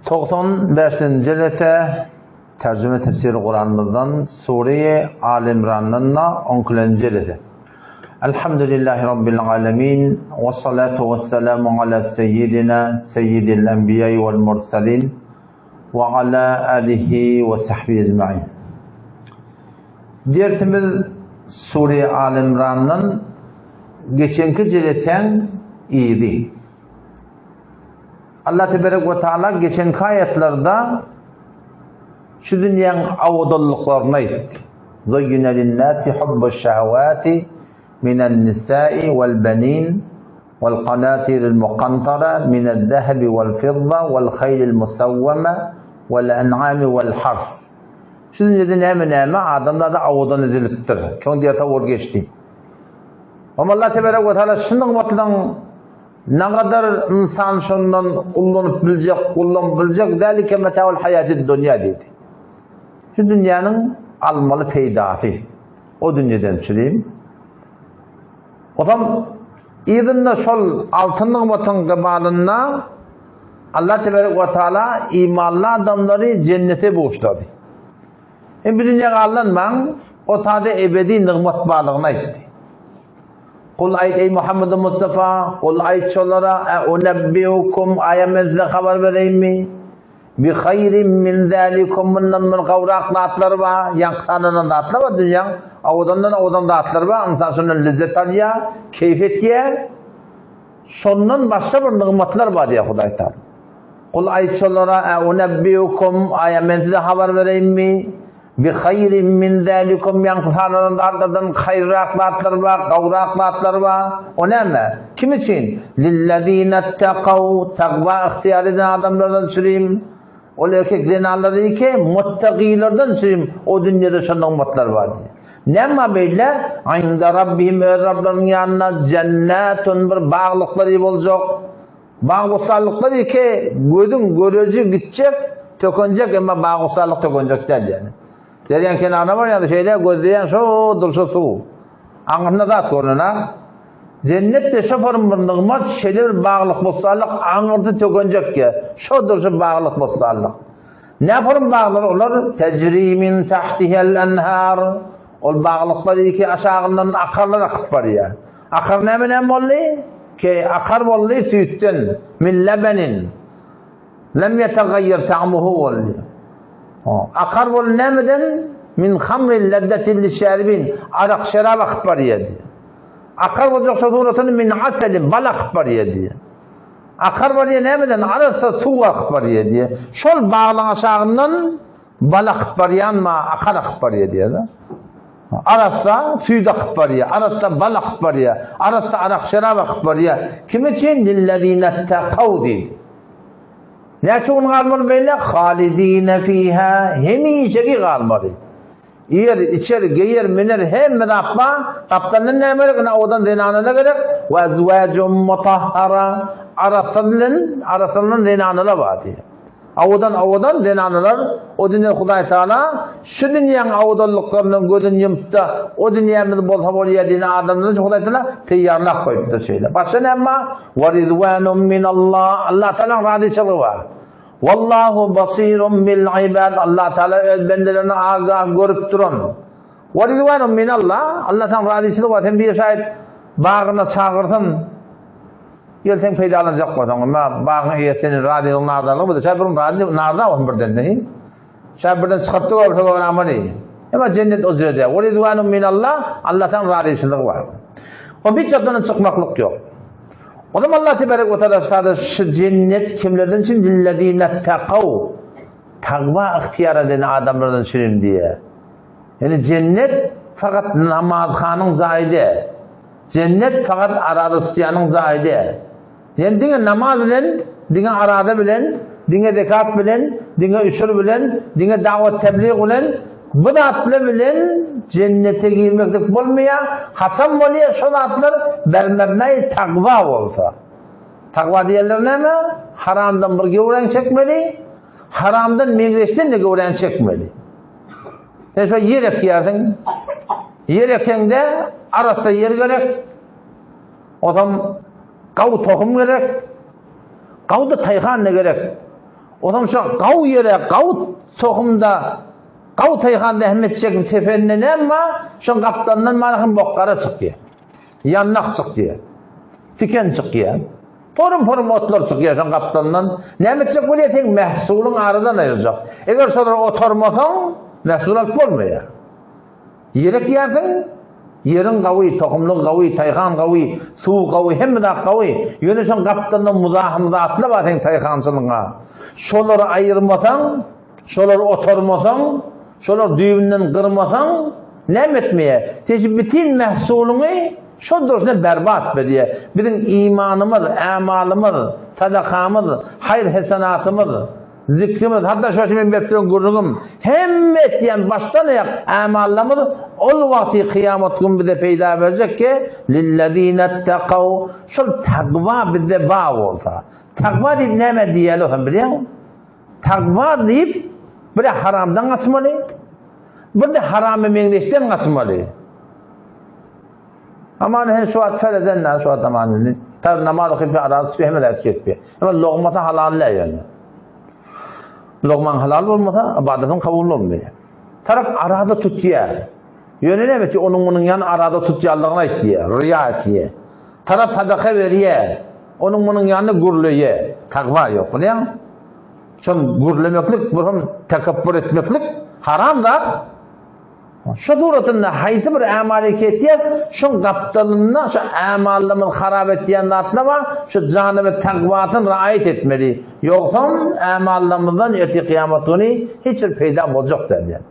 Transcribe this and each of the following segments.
95-nji jelese terjime tefsiri Kuranymyzdan Sure-i Al Imrandan da 12-nji jelese. Elhamdülillahi Rabbil alemin ve salatu ve selamu ala seyyidina seyyidil enbiya vel mursalin ve ala alihi ve sahbihi ecmain. Dersimiz Sure-i Al Imrandan geçenki jelesäň yzy. Allah teberek we taala geçenki aýatlarda şu dünýäň awadanlyklaryny aýtdy. Zuyyina lin-nasi hubbuş-şahawati minen-nisa'i wal-banin wal-qanatiril muqantara minez-zahabi wal-fidda wal-haylil musawwama wal-an'ami wal-hars. Şu dünýede näme-näme adamzada awadan edilipdir. Soň derse bolup geçdi. Amma Allah teberek we taala şu nygmatlaryň Nagadar ynsan şondan ullanyp biljek, gullanyp biljek, zalike metaul haýatid dunýa diýdi. Şu dünýäniň almaly peýdasy o dünýeden çürim. Otam yzynda şol altyn nygmatyň gybalynda Allah tebarek we taala imanly adamlary jennete buşlady. Hem bu dünýä aldanmaň, o tada ebedi nygmat barlygyny aýtdy. Kul aýt, eý Muhammed Mustafa, kul aýt şolara, e unebbiukum, aýa men size habar bereýinmi? Bi haýrin min zalikum, mundan bir gowrak zatlar bar, ýaňky sanalan zatlar bar, dünýäň owadandan owadan zatlar bar, ynsan şondan lezzet alýar, keýp etýär. Şondan başga bir nygmatlar bar diýýär Hudaý Taala. Kul aýt şolara, e unebbiukum, aýa men size habar bereýinmi? Bi haýrin min zalikum ýaňky sanalan zatlardan haýyrrak zatlar bar, gowrak zatlar bar. O näme? Kim üçin? Lillezine takaw, takwa ygtyýar eden adamlardan çürim. Ol erkek zenanlar ki, muttagilerden çürim. O dünýede şo nygmatlar bar diýýär. Näme beýle? Inda rabbihim öz Rablarynyň ýanynda jennetun bir baglyklary boljak. Bagy-bossanlyklar ýeke gözüň göreji gitjek, tökenjek, emma bagy-bossanlyk tökenjek däl ýaly. Derýaň kenaryna barýaňda şeýle gözleýäň şo durşy suw. Aňyrsynda zat görnenok. Jennet-de şo form bir nygmat, şeýle bir baglyk-bossanlyk aňyrsy tökenjek ýa. Şo durşy baglyk-bossanlyk. Nä form baglar olar? Tejri min tahtihel enhar. Ol baglyklar ýeke aşagyndan akarlar akyp barýar. Akar näme näme boldy? Ke akar boldy süýtden, min lebenin. Lem ýetagaýýer ta'muhu boldy. Akar boldy nämeden? Min hamrin lezzetin lişşaribin. Arak şerap akyp barýar diýýär. Akar boljak şo suratyny min aselin bal akyp barýar diýýär. Akar barýar nämeden? Arassa suw akyp barýar diýýär. Şol baglaň aşagyndan bal akyp barýanma, akar akyp barýar diýýär. Arassa süýt akyp barýar, arassa bal akyp barýar, arassa arak-şerap akyp barýar. Kim üçin? Lillezine-ttakaw diýdi. Näçe gün galmaly beýle? Halidine fiha, hemişeki galmaly. Iýer, içer, geýer, miner, hemme zat bar. Gapdalyndan näme gerek? Ine owadan zenanalar gerek. We azwajum mutahhara, arassa bilen, arassalanan zenanalar bar diýýär. Owadan owadan zenanalar o dünýe Hudaý Taala şu dünýäň owadanlyklaryndan gözüni ýumupda o dünýämiz bolsa bolýar diýen adamlar üçin Hudaý Taala teýýarlap goýupdyr şeýle. Başga näme bar? Wa rizwanun minallah. Allah Taalaň razyçylygy bar. Wallahu basirun bil ibad. Allah Taala öz bendelerini agah görüp duran. Wa rizwanun minallah. Allah Taalaň razyçylygy bar. Sen bir şaýat bagyna çagyrsyn. Gel sen peýdalanjak bolsaň, emma bagyň eýesi seni razylygyň nardanlygy bolsa, şä bir razy narda bolsun birden de. Şä birden çykyp dur bolsa göramaly. Emma jennet o jerde. Wa rizwanun minallah, Allahdan razyçylygy bar. O bir zatdan çykmaklyk ýok. O zaman Allah tebarek we taala şada şu jennet kimlerden üçin lillezine takaw takwa ygtyýar eden adamlardan üçin diýe. Ýani jennet fakat namazhanyň jaýy däl. Jennet fakat araza tutýanyň jaýy däl. Ýani diňe namaz bilen, diňe araza bilen, diňe zekat bilen, diňe üşür bilen, diňe dawat teblig bilen bu zatlar bilen jennete girmeklik bolmaýar. Haçan bolýar şo zatlar bermebnaý takwa bolsa. Takwa diýenler näme? Haramdan bir göwräňi çekmeli, haramdan meňzeşden-de göwräňi çekmeli. Sen şo ýer ekýärsiň. Ýer ekeňde arassa ýer gerek. Ozam gaw tohum gerek. Gaw-da taýhan-da gerek. Onsoň şo gaw ýere, gaw tohumda, gaw taýhan zähmet çekip sepende näme bar? Şoň gapdalyndan mana hem bokgara çykýar. Ýandak çykýar. Tiken çykýar. Porum-porum otlar çykýar şoň gapdalyndan. Näme etjek bolýar? Seň mähsulyň aradan aýyrjak. Eger şolary otarmasaň, mähsul alyp bolmaýar. Ýer ekýärsiň, ýeriň gawy, tohumlygy gawy, taýhan gawy, suw gawy, hemme zat gawy. Ýöne şoň gapdalynda muzahym zatlar bar seň taýhançylygyňa. Şolary aýyrmasaň, şolary otarmasaň, şolary düýbünden gyrmasaň, näme etmeýär? Sen şu bütin mähsulyňy şol durşuna berbat berýär. Biziň imanymyz, ämalymyz, sadakamyz, haýyr-hesenatymyz, Zikrimiz, hatda şu men berip duran gürrüňim, hemme etýän başdan aýak ämallarymyz ol wagty kyýamat gün bize peýda berjek ki, lillezine-ttakaw, şol takwa bizde bar bolsa. Takwa diýip näme diýýärler sen bilýäňmi? Takwa diýip bir haramdan gaçmaly, bir-de harama meňzeşden gaçmaly. Aman hen şu wagt seredenler şu wagt aman indi. Tar namaz okyp araly tutup hemme zat ketdi. Emma logmasy halal däl ýöne. Logman halal bolmasa ibadatyň kabul bolmaýar. Tarap arada tutýar. Ýöne näme ki onuň munuň ýany arada tutýanlygyny aýtýar, riýa etýär. Tarap sadaka berýär. Onuň munuň ýanyna gürleýär. Takwa ýok, bilýäňmi? Şol gürlemeklik, bu hem tekepbür etmeklik haram zat. Şu suratynda haýsy bir ämaly etýäs, şoň gapdalynda şu ämallarymyzy harap etýän zatlar bar, şu janyby takwasyny raýat etmeli. Ýogsam ämallarymyzdan ertir kyýamat güni hiç bir peýda boljak däl diýýär.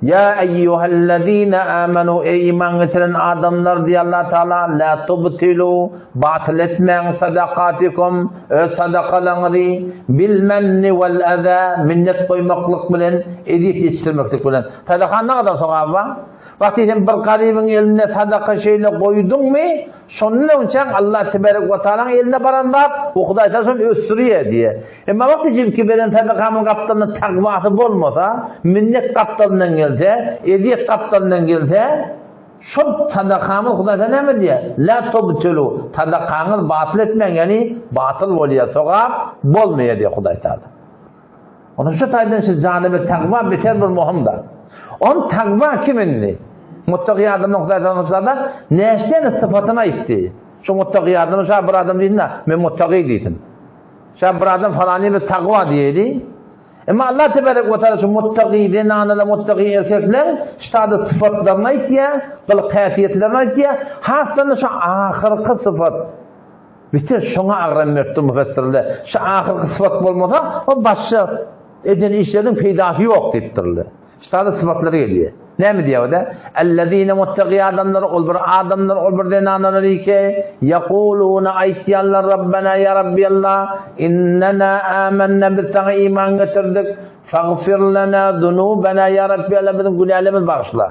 Ýa eýýuhellezine amanu eý iman getiren adamlar diýýär Allah Taala la tubtilu batyl etmäň sadakatikum öz sadakalaryňyzy bil menni wal aza minnet goýmaklyk bilen ezýet ýetişdirmeklik bilen. Sadakanyň ne gadar sogaby bar? Wagty sen bir garybyň elinde sadaka şeýle goýduňmy, şondan öňçäň Allah teberek we taalaň eline baran zat, o Hudaý taala şony ösdürýär diýýär. Emma wagty jemki beren sadakamyň gapdalynda takwasy bolmasa, minnet gapdalyndan gelse, ezýet gapdalyndan gelse, şol sadakamyz Hudaý taala näme diýýär? La tubtilu, sadakaňyz batyl etmäň, ýagny batyl bolýar, sogap bolmaýar diýýär Hudaý taala. Onda şu taýdan şu janyby takwa beter bir möhüm zat. On takwa kim indi? Muttaki adamyň Hudaý taala näçe sypatyny aýtdy. Şu muttaki adamyň şa bir adam diýsin, men muttaki diýsin. Şa bir adam falany bir takwa diýeli. Emma Allah tebarek we taala şu muttaki zenanalar, muttaki erkekler ştada sypatlaryny aýtýar, gylyk häsiýetlerini aýtýar. Hasdan şu ahyrky sypat Bitir şoňa agram beripdir müfessirler. Şu ahyrky sypat bolmasa, o başga eden işleriniň peýdasy ýok diýipdirler. Ştada sypatlary gelýär. Näme diýýär o-da? Ellezine muttaki adamlar, ol bir adamlar, ol bir zenanlar ike, ýakuluna aýtýanlar Rabbena ýa Rabbi Allah, innena amenna biz saňa iman getirdik. Fagfir lena zunubena ýa Rabbi Allah biziň günälerimizi bagyşla.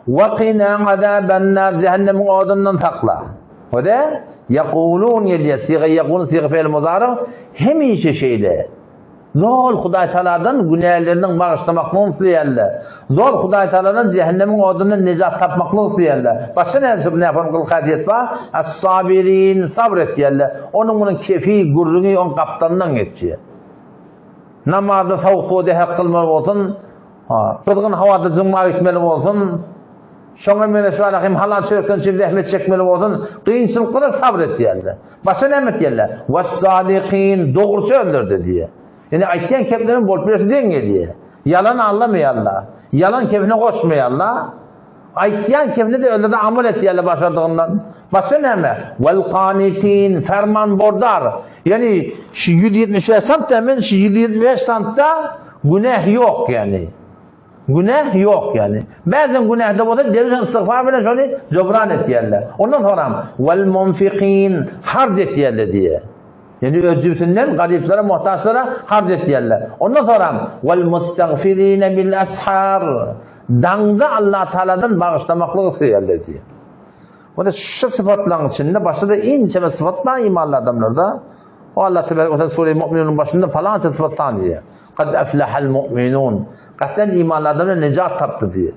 Wa qina azabannar cehennemiň odundan sakla. O-da ýakulun gelýär, syga ýakulun syga fe'l muzary hemişe şeýle. Zol Hudaý Tagaladan günäleriniň bagyşlamaklygyny isleýärler. Zol Hudaý Tagaladan jähennemiň odundan nejat tapmaklygy isleýärler. Başga näme nähili gyl-häsiýet bar? As-sabirin sabr etýärler. Onuň munuň kefi, gürrüňi oň gapdalyndan geçýär. Namazda sowuk suwa dähet kylmaly bolsun, gyzgyn howada jyňma gitmeli bolsun, Şoňa meňzeş wala hem halal çörekden üçin zähmet çekmeli bolsun, kynçylyklara sabyr etýärler. Başga näme etýärler? Was-sadikin, dogry sözlerde diýýär. Ýöne aýtýan keplerem bolup bilersi deň gelýär. Ýalan aldamaýarlar. Ýalan kepine goşmaýarlar. Aýtýan kepine-de özleri amal etýärler başardygyndan. Başga näme? Wal-qanitin, fermanbordar. Ýani şu 175 sant men şu 175 santda günäh ýok ýani. Günäh ýok ýaly. Bäzden günähde bolsa derrew istygfar bilen şony jobran etýärler. Ondan soňram wal munfikin harç etýärler diýýär. Ýani öz jübsünden garyplara, muhtaçlara harç etýärler. Ondan soňram wal mustagfirine bil ashar daňda Allah Taaladan bagyşlamaklygy isleýärler diýýär. Onda şu sypatlaryň içinde başda-da inçe sypat bar imanly adamlarda. O Allah tebarek we taala sure Mu'minun başynda falança sypat sanýar. Kad eflehel mu'minun. Gaten imanly adamlar nejat tapdy diýýär.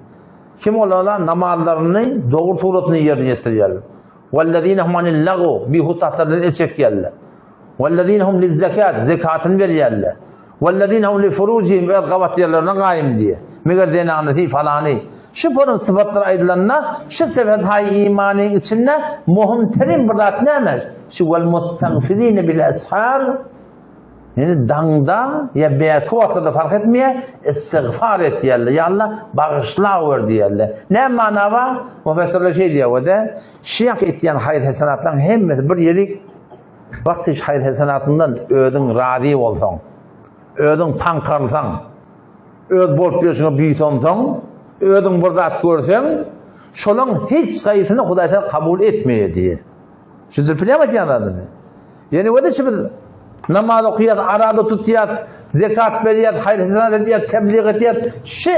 Kim olara namazlaryny dogry suratynda ýerine ýetirýärler. Wellezine hum anil lagw bihuda zatlardan el çekýärler. Wellezine hum liz-zekat zekatyny berýärler. Wellezine hum li furujihim öz gabat ýerlerine gaýym diýýär. Meger zenanysy falany. Şu forum sypatlar aýdylanda şu sebet haý imanyň içinde muhim terim bir zat näme? Şu wal mustagfirine bil ashar Ýani daňda ýa bärki wagtda fark etmeýär, istigfar etýärler. Ýa Allah bagyşlawer diýýärler. Näme mana bar? Mufessirler şeý diýýär we-de, şyh etýän haýyr-hesenatlaryň hemmesi bir ýerik Wagt hiç haýyr-hesenatyndan özüň razy bolsaň, özüň paňkarlsaň, öz bolup ýörşüňe buýsansaň, özüň bir zat görseň, şolaň hiç haýsyny Hudaý seni kabul etmeýär diýýär. Düşündirip bilýärmi aýdýan zadymy? Ýene wede şu biz namaz okaýas, arada tutýas, zekat berýäs, haýyr-hesenat edýäs, tebliğ edýäs. Şu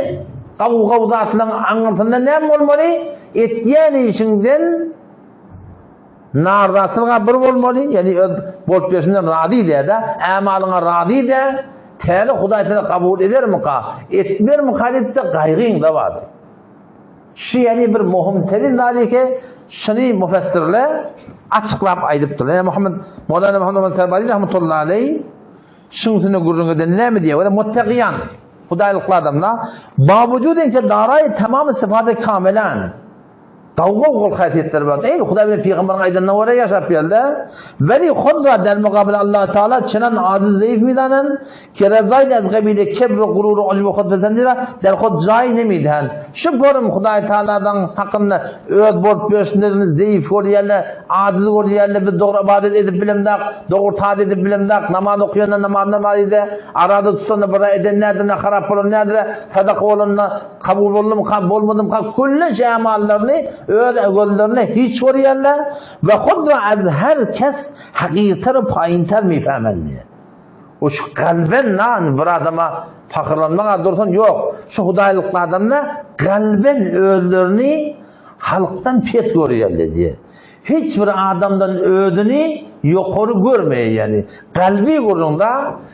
gaw-gaw zatlaryň aňyrsynda näme bolmaly? Etýän işiňden Narazçylyga bir bolmaly, ýagny öz bolup berşinden razy dä-de, ämalyňa razy dä, täze Hudaý seni kabul edermika, etmermika diýip-de gaýgyň-da bar. Şu ýagny bir möhüm terin zat eke, şuny müfessirler açyklap aýdypdyrlar. Ýa Muhammed, Mawlana Muhammed Omar Serbazî rahmetullahi aleýh şuň üstünde gürrüň eden näme diýýär? Wela muttakiýan, hudaýlykly adamlar, bawujud enke daraýy tamamy syfaty kamelan. Gawga gol häsiýetleri bar. Eý, Hudaý bilen pygamberiň aýdanyna görä ýaşap geldi. Weli hudra der mugabil Allah Taala çynan aziz zeýif midanen ki rezaýl ez gabile kebr gurur ujb hud pesendira der hud jaý nemidhen. Şu forum Hudaý Taaladan hakynda öz bolup ýörşlerini zeýif görýärler, aziz görýärler, biz dogry ibadet edip bilemzak, dogry taat edip bilemzak, namaz okaýanda namazyndan razy, arada tutanda bir eden nädir, ne harap bolan nädir, sadaka bolanda Kabul boldumyka, bolmadymyka külli ämallaryny öz gözlerine hiç görýärler we hudra az her kes hakykytar paýyntar mifämenli. O şu kalben nan bir adama pahyrlanmaga dursun ýok. Şu hudaýlykly adamda kalben özlerini halkdan pes görýärler diýýär. Hiç bir adamdan özüni ýokary görmeýär ýagny. Kalby gürrüňde,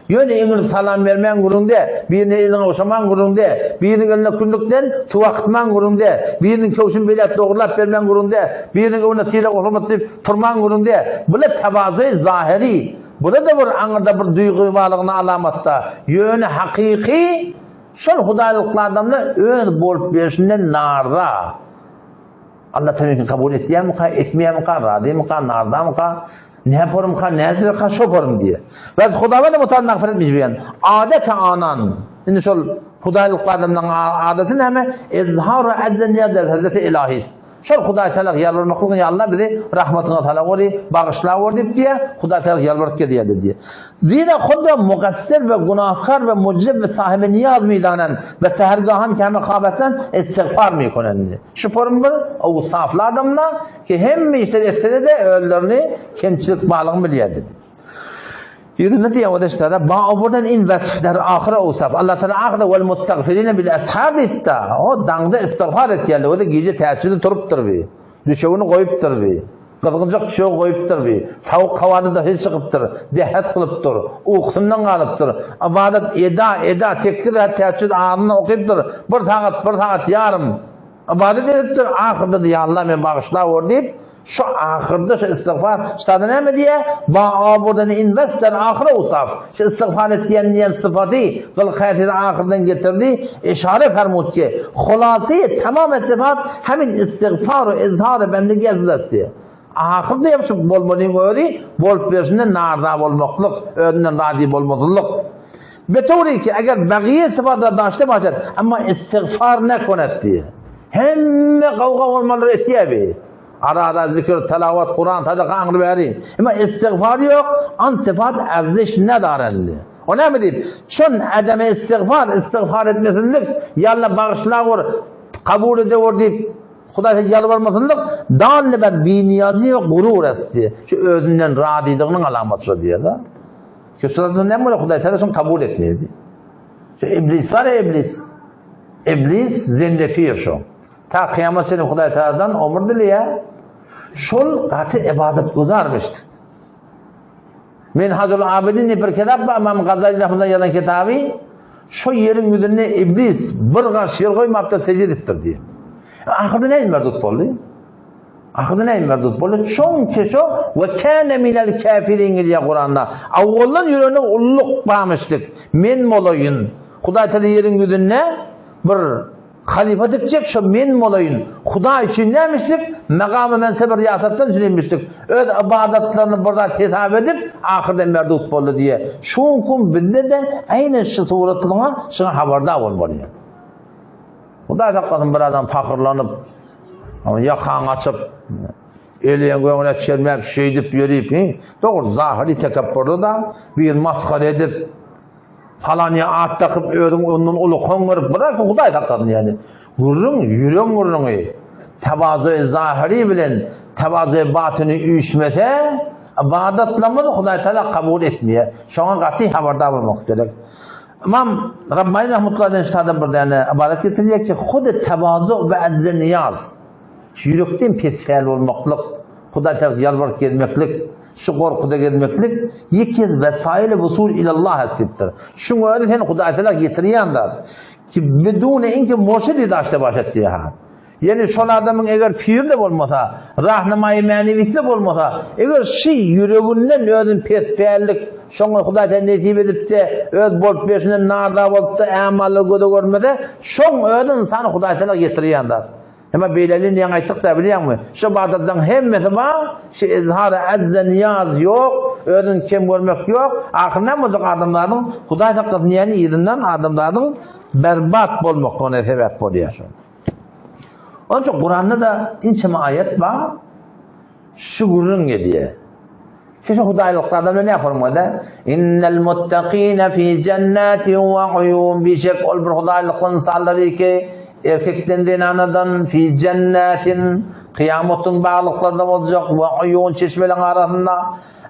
ýöne eňilip salam bermän gürrüňde, birine elini ogşaman gürrüňde, biriniň eline kündükden suw akytman gürrüňde, biriniň köwşüni beýläk dogrulap bermän gürrüňde, biriniň öňünde sylag-hormat diýip turman gürrüňde, bula tewazu zahyry, bula-da bir aňyrda bir duýgy barlygyna alamatda, ýöne hakyky şol hudaýlykly adamlar öz bolup berşinden narza. Allah tabii kabul etýärmika, etmeýärmika, razymyka, narzamyka, näporymka, näzirka, şoporym diýe. We Hudawa da mutal magfiret mejbuýan. Adet anan. Indi şol Hudaýlykly adamlaryň adaty näme? Izharu azzen ýa Hazreti Ilahis. Şol Hudaý Taala ýalbarmaklygyň ýa Allah bizi rahmatyňa salawor diýip, bagyşlawor diýip diýe, Hudaý Taala ýalbaryp gezýärdi diýe. Zira Huda mugassir we günahkar we mujrib we sahibi niyaz midanan we sehergahan keme habesan istigfar mikunen. Şu form bir owsafly adamlar ki hemme işler etsede-de özlerini kemçilik barlygyny bilýärdi. Ýüzünde diýen o deşlerde ba oburdan in vesf der ahyra owsaf. Allah Teala ahyrda vel mustagfirine bil ashar diýipdi. O daňda istigfar etýärler. O da gije täçjide turupdyr bi. Düşegini goýupdyr bi. Gyzgynjak düşegi goýupdyr bi. Sowuk howada daşary çykypdyr. Dehret kylypdyr. Ukusyndan galypdyr. Ybadat eda, eda, tekgir rekat täçjid azyndan okypdyr. Bir sagat, bir sagat ýarym ybadat edipdir. Ahyrda-da ýa Allah meni bagyşlawor diýip, şu ahyrda şu istigfar, ştada näme diýýär? Ba aburdan inwestden ahyra usaf. Şu istigfar etýän diýen sypaty gylyk-häsiýeti ahyrdan getirdi. Işare fermud ki, hulasy tamam sypat hemin istigfar we izhar bendigi aziz diýýär. Ahyrda hem şu bolmalyň özi bolup berşinden narza bolmaklyk, özünden razy bolmazlyk. Betowry ki, eger bagiýe sypatlar daşda başat, emma istigfar ne konet diýýär. Hemme gawga bolmalary etýär bi. Arada zikir, telawat, Kuran, sadaka aňry bäri. Emma istigfar ýok, an sypat arziş nedarenli. O näme diýip? Çün edeme istigfar, istigfar etmesizlik, ýalla bagyşlawur, kabul edewur diýip, Hudaýa ýalbarmasynlyk dally ber biniýazy we gurur esti. Şu özünden razylygynyň alamaty şo diýýär-de. Şu sözden näme bolýar? Hudaý Teala şuny kabul etmeýär. Şu iblis bar ya iblis. Iblis zendefir şu. Ta kıyamet çenli Hudaý Teala'dan ömür dileýär. Şol gaty ibadat guzarmyş. Minhajul Abidin diýip bir kitap bar, Imam Gazali rahmetullah ýazan kitaby. Şo ýeriň ýüzünde iblis bir garş ýer goýmapdyr, sežde edipdir diýýär. Ahyrda näme merdut boldy? Ahyrda näme merdut boldy? Şoňki şo we kâne minel käfirin diýýär Kuranda. Awwaldan ýüreginde ulluk barmyşdyk. Men bolaýyn. Hudaý Taala ýeriň ýüzünde bir halyfa dikjek, şo men bolaýyn. Hudaý üçin nämişdik? Magamy mensebi riýasatdan jünemişdik. Öz ybadatlaryny bir zat hesap edip, ahyrda merdut boldy diýýär. Şoňkum bizde-de aýnan şu suratlygyňa şuňa habardar bolmaly. Hudaý saklasyn bir adam pahyrlanyp, ýakaňy açyp, eliň göňüne çelmäp şeýdip ýörip, hi, dogry zahyry tekepburda-da bir masgara edip, palanya at dakyp özüň ondan uly hoňňuryp, bırak Hudaý saklasyn ýani. Gürrüň ýüregiň gürrüňi. Tewazu zahyry bilen tewazu batyny üýşmese, ybadatlarymyzy Hudaý Taala kabul etmeýär. Şoňa gaty habardar bolmak gerek. Ymam Rabbani rahmetullahi aleyh ştada bir däne ybarat getirýär ki, hudy tewazu we azze niýaz, şu ýürekden pespäl bolmaklyk, Hudaý tarap ýalbaryp gezmeklik, şu gorkuda gezmeklik ýeke wesaili wusul ilallah diýipdir. Şuň özi seni Hudaý tarap ýetirýän zat. Ki bidune inki murşidi daşda baş etdi ha. Ýöne şol adamyň eger piri-de bolmasa, rahnamaýy mänewisi-de bolmasa, eger şy ýüreginden özüni pespällik, şoňa Hudaý sen nesip edip-de, öz bolup berşinden narza bolup-da, ämallary göze görmese, şoň özi ynsany Hudaý tagala ýetirýän zat. Emma beýleli neň aýtdyk-da bilýäňmi? Şu ybadatlaryň hemmesi bar, şu izhar-y azze niýaz ýok, özüni kem görmek ýok, ahyr näme boljak adamzadyň, Hudaý saklasyn diýýäni yzyndan adamzadyň berbat bolmaklygyna sebäp bolýar şol. Onuň üçin Kuranda-da inçeme aýat bar. Şu gürrüň gelýär. Şu şu hudaýlykda adamlar näme hormada? Innel muttaqina fi jannatin we uyun bişek ol bir hudaýlykly insanlar ki erkekden zenanadan fi jannatin kyýamatyň baglyklarynda boljak we uyun çeşmeleriň arasynda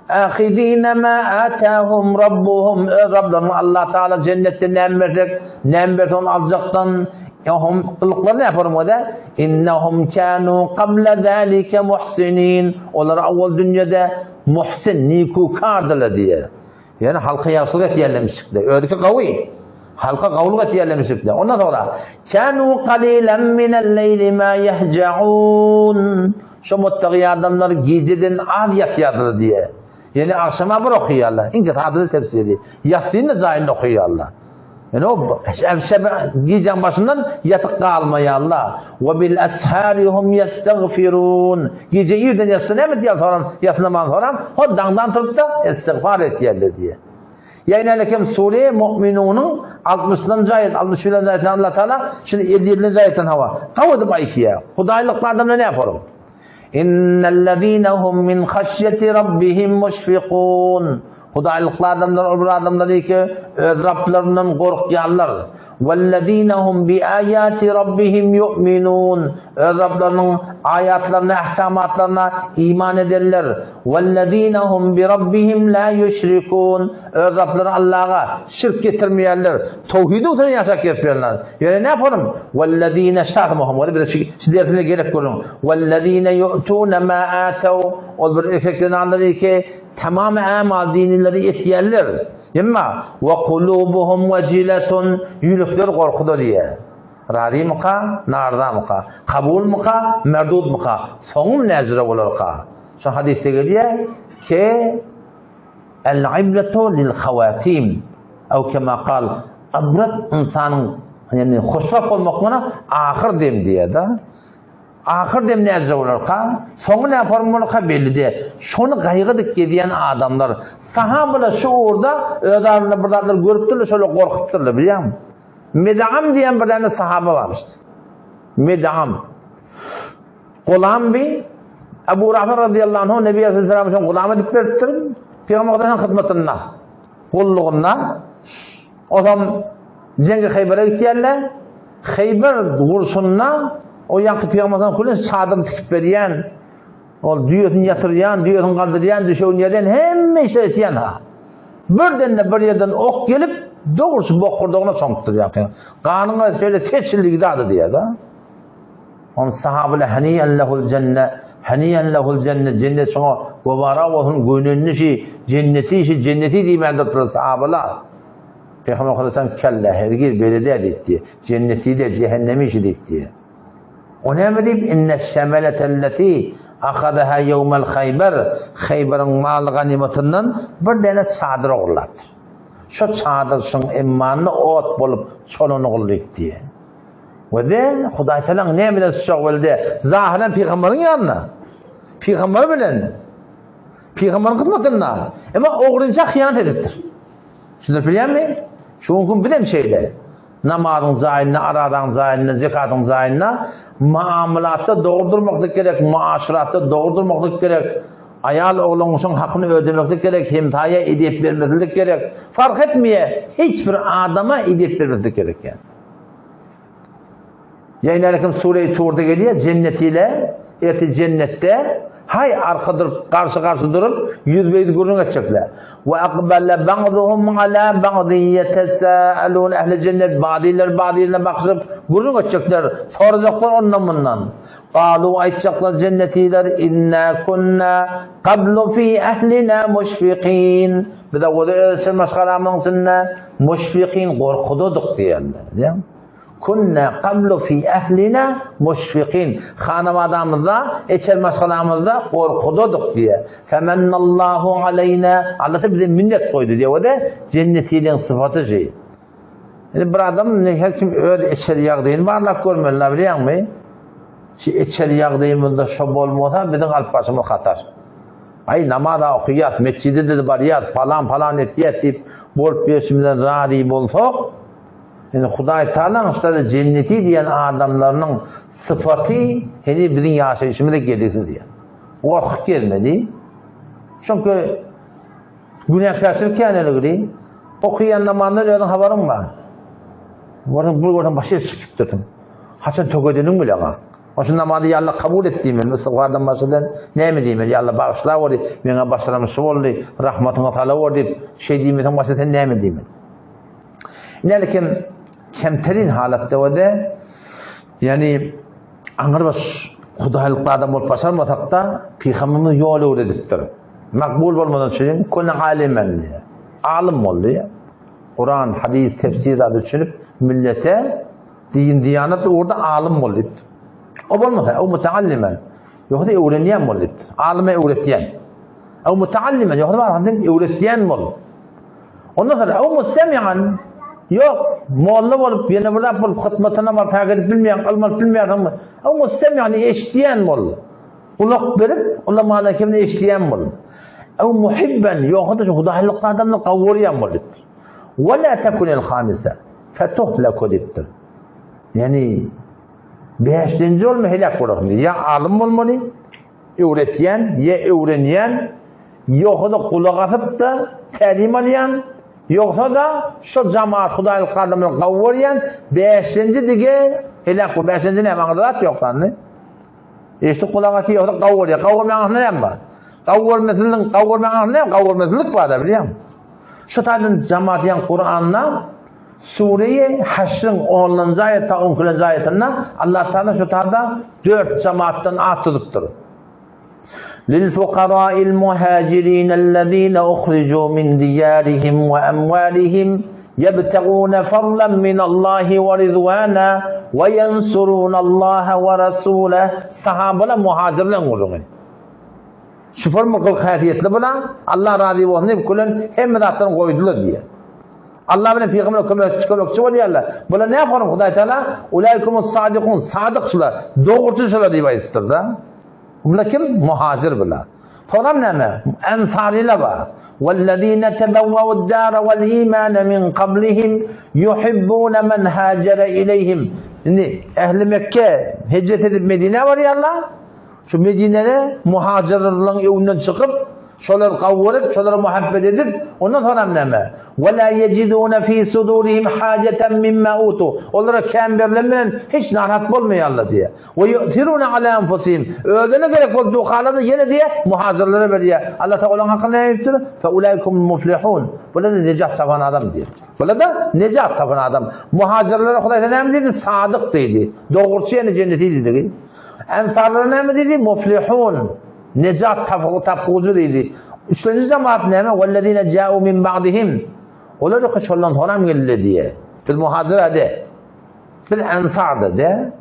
Ahidine ma atahum rabbuhum öz Rablarynyň Allah Taala jennetde näme bersek, näme berse ony aljakdan hum gylyklary näme formuda? Innahum kanu qabla zalika muhsinin. Olar awwal dünýede muhsin, nikukardylar diýer. Ýani halka ýagşylyk etýärlemişikler. Özüki gawy. Halka gawulyk etýärlemişikler. Ondan soňra kanu qalilan minel leyli ma yahjaun. Şo muttaki adamlar gijeden az ýatýardylar diýýär. Ýöne agşama bir okaýarlar. Iň sadaja tefsiri. Ýassyny-da jaýynda okaýarlar. Ýöne o şebe gijäň başyndan ýatyp galmaýarlar. Wa bil ashari hum ýestagfirun. Gije irden ýatsa näme diýýär soran, ýatsy namazyny soran, ho daňdan turup-da istigfar etýärler diýýär. Ýa ine kem sure Mu'minunyň 60-njy aýat, 61-nji aýatynda Allah Taala şuny 57-nji aýatdan hawa. Gawy edip aýtýar. Hudaýlykly adamlar näme bolar? Innellezine hum min haşýeti rabbihim muşfikun. Hudaýlykly adamlar ol bir adamlar ki, öz Rablaryndan gorkýarlar. Wellezine hum bi aýati rabbihim ýu'minun. Öz Rablarynyň aýatlaryna, ahkamatlaryna iman edenler. Wellezine hum bi rabbihim la ýüşrikun. Öz Rablary Allaha şirk getirmeýärler. Towhidiň üstünde ýaşap gezipdirler. Ýöne näme bolum? Wellezine şah Muhammed bize şu, şu dersimize gerek görüň. Wellezine yu'tuna ma ataw. Ol bir erkek zenanlar ki, tamam amal dinileri etýärler. Emma we kulubuhum wajilatun ýürekleri gorkuda diýýär. Razymyka, narzamyka? Kabulmyka, merdudmyka? Soňum näjüre bolarka? Şu hadysda gelýär ki El-ibretu lil hawatim. Ew kema kal ibret ynsanyň ýani hoşwagt bolmaklygyna ahyr dem diýýär-de. Ahyr dem näce bolarka, soňy näme form bolarka belli däl. Şony gaýgy edip gezýän adamlar, sahabalar şu ugurda öz aralarynda bir zatlar görüpdirler, şolar gorkupdyrlar, bilýäňmi? Medagam diýen bir däne sahaba barmyş. Medagam. Gulam bi Ebu Rafi radiyallahu anhu Nebi Aleyhisselam şoň gulam edip beripdir. Pygamber Aleyhisselam hyzmatynda, gullugynda. Otam Jeňge Haýbere gitýärler. Haýber urşunda o ýaňky pygamberden külen çadyryny tikip berýän, ol düýesini ýatyrýan, düýesini galdyrýan, düşegini ýerýän, hemme işleri etýän ha. Birden-de bir ýerden ok gelip, dogry şu bokurdagyna çoňupdyr ýaňky. Ganyň şeýle seçildi gidady diýýär-de. Onuň sahabylar haniýan lehul jenne, haniýan lehul jenne, jennet şoňa mübarek bolsun, gönenli şi, jenneti şi, jenneti diýmän durupdyr sahabylar. Pygamber Aleyhisselam kella hergiz beýle däl diýipdi. Jenneti de cehennemi şi diýipdi. O näme diýip inne şemeletelleti. Ahazaha ýewmel Haýbar, Haýbaryň mal ganymatyndan bir däne çadyr ogurlapdyr. Şo çadyr şyň emmanyna ot bolup çolan ogullyk diýe. We de Hudaý Tagalaň näme bilen tutjak boldy? Zahyran pygamberiň ýanynda. Pygamber bilen. Pygamberiň hyzmatynda. Emma ogrynça hyýanat edipdir. Düşündirip bilýärmi? Şu gün bizem şeýle. Namazyň jaýynda, arazaň jaýynda, zekatyň jaýynda muamalatda dogry durmaklyk gerek, muaşyratda dogry durmaklyk gerek. Aýal oglangyşyň hakyny ödemeklik gerek, hemsaýa edep bermeklik gerek. Fark etmeýär, hiç bir adama edep bermeklik gerek ýa. Ýa sure-i Turda gelýär, jennet ile, ertir jennetde haý arka durup, garşy-garşy durup, ýüzbe-ýüz gürrüň etjekler. Wa aqbala ba'duhum ala ba'din yetesaalun ehli jennet ba'dylar ba'dylaryna bakyşyp gürrüň etjekler, sorajaklar ondan mundan. Galu aýtjaklar jennetiler inna kunna qablu fi ahlina muşfiqin. Biz owal öz maşgalamyzyň içinde muşfiqin gorkudadyk diýerler. Diýen. Kunna qablu fi ahlina muşfiqin. Hanabadamyzda, içer maşgalamyzda gorkudadyk diýe. Femennallahu aleyna. Allah bize minnet goýdy diýe. O da jennetiliň sypaty şey. Indi bir adam ne her kim öz içer ýagdaýyny barlap görmeli, bilýäňmi? Şu içer ýagdaýymyzda şo bolmasa biziň alyp başymyz hatar. Aý namaz okaýas, metjide-de barýas, palan palan etýäs diýip bolup ýörşümizden razy bolsak, Indi Hudaý Tagalaň şurada jenneti diýen adamlarynyň sypaty heniz biziň ýaşaýşymyza gelýär diýýär. Gorkup gelmedi. Çünki günäkärçilik käneligi. Okaýan namazdan özüň habaryň bar. Onuň bir görseň başy çykyp dursun. Haçan töwbe edeniň bileňok. Oşun namazy ýa Allah kabul et diýmeli, istigfardan başladan näme diýmeli? Ýa Allah bagyşlaweri, meňe başaram şu boldy, rahmatyňa salawer diýip, şeý diýmeseň başga sen näme diýmeli? Nälekin kemterin halatda we ýani aňrybaş hudaýlykly adam bolup başarmasak-da, Pygamberimiz ýol öwredipdir. Makbul bolmadan üçin köne alymen diýýär. Alym boldy. Kuran, hadys, tefsir zady düşünip, millete din, diýanat ugurda alym boldy diýipdir. O bolmasa, o mutaallimen. Ýogsa öwrenýän bol diýipdir. Alyma öwretýän. O mutaallimen, ýogsa bar, sen öwretýän bol. Ondan soň ew mustemi'an ýok, molla bolup, ýene bir zat bolup hytmatyna baryp häk edip bilmeýän, ylym alyp bilmeýärsiň. Ew mustemi'an eşidýän bol. Gulak berip, ulamanyň kemini eşidýän bol. Ew muhibben ýogsa-da şu hudaýlyk adamny gawurýan bol diýipdir. Wa la tekunil hamisa fetuhlaku diýipdir. Ýani bäşinji bolma heläk bolarsyň. Ýa alym bolmaly, öwretýän, ýa öwrenýän, ýogsa-da gulak asyp-da tälim alýan, ýogsa-da şo jamaat hudaýlyk adamlary gawy görýän, bäşinji dige heläk bol. Bäşinji näme aňyrda zat ýok sandy. Eşidip gulak asy ýogsa gawy görýär. Gawy görmäň aňyrsynda näme bar? Gawy görmesizligiň, gawy görmäň aňyrsynda näme? Gawy görmesizlik bar-da bilýäňmi? Şu taýdan jamaat ýaň Kuranda Sure-i Haşryň onunjy aýat ta on ikinji aýatynda Allah Taala şu taýda dört jamaatdan at tutypdyr. Lil fukara'il muhajirin allazina uhriju min diyarihim we amwalihim yebtaguna fadlan min Allahi we rizwana we yansuruna Allaha we rasulah. Sahabalar muhajirler gürrüňi. Şufor mukul häsiýetli bular. Allah razy bolsun diýip külen hemme zatlaryny goýdular diýýär. Allah bilen pygamber kömekçi kömekçi bolýarlar. Bular näme horum Hudaý Taala? Ulaikumus sadikun, sadyk şular, dogruçy şular diýip aýdypdyr da. Bular kim? Muhajir bular. Soram näme? Ensariler bar. Wallazina tabawwa'ud dara wal imana min qablihim yuhibbuna man hajara ilayhim. Indi ehli Mekke hicret edip Medinä barýarlar. Şu Medinede muhajirleriň öňünden çykyp, şolary gawuryp, şolara muhabbet edip, ondan soňam näme? Ve la yecidune fi sudurihim haceten mimma utu. Olara kän berlen bilen hiç narahat bolmaýarlar diýýär. Ve yu'thiruna ala enfusihim. Özüne gerek bolup dukalada ýene diýýär, muhajirlere berýär. Allah Taala olaryň hakynda näme diýipdir? Fe ulaikumul muflihun. Bular da nejat tapan adam diýýär. Bular da nejat tapan adam. Muhajirlere Hudaý näme diýdi? Sadyk diýdi. Dogruçy ýene jenneti diýdi. Ensarlara näme diýdi? Muflihun. Nejat tapgyjy diýdi. Üçlenji jemaat näme? Wellezine ja'u min ba'dihim. Olar ýoka şondan soňam geldi diýe. Biz muhajir de. Biz ensar de.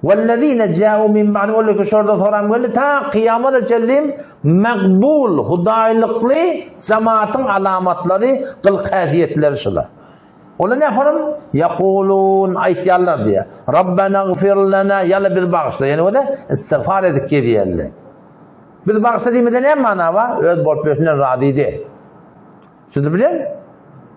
Wellezine ja'u min ba'di olar ki şordan soram geldi ta kyýamata çenli makbul hudaýlykly jemaatyň alamatlary gyl-häsiýetleri şular. Olar ne haram? Ýakulun aýtýarlar diýýär. Rabbena gfir lana ýa-da biz bagyşla. Ýani o da istigfar edip gezýärler. Biz bagyşla diýmede näme mana bar? Öz bolup ýörşünden razydy. Şuny bilen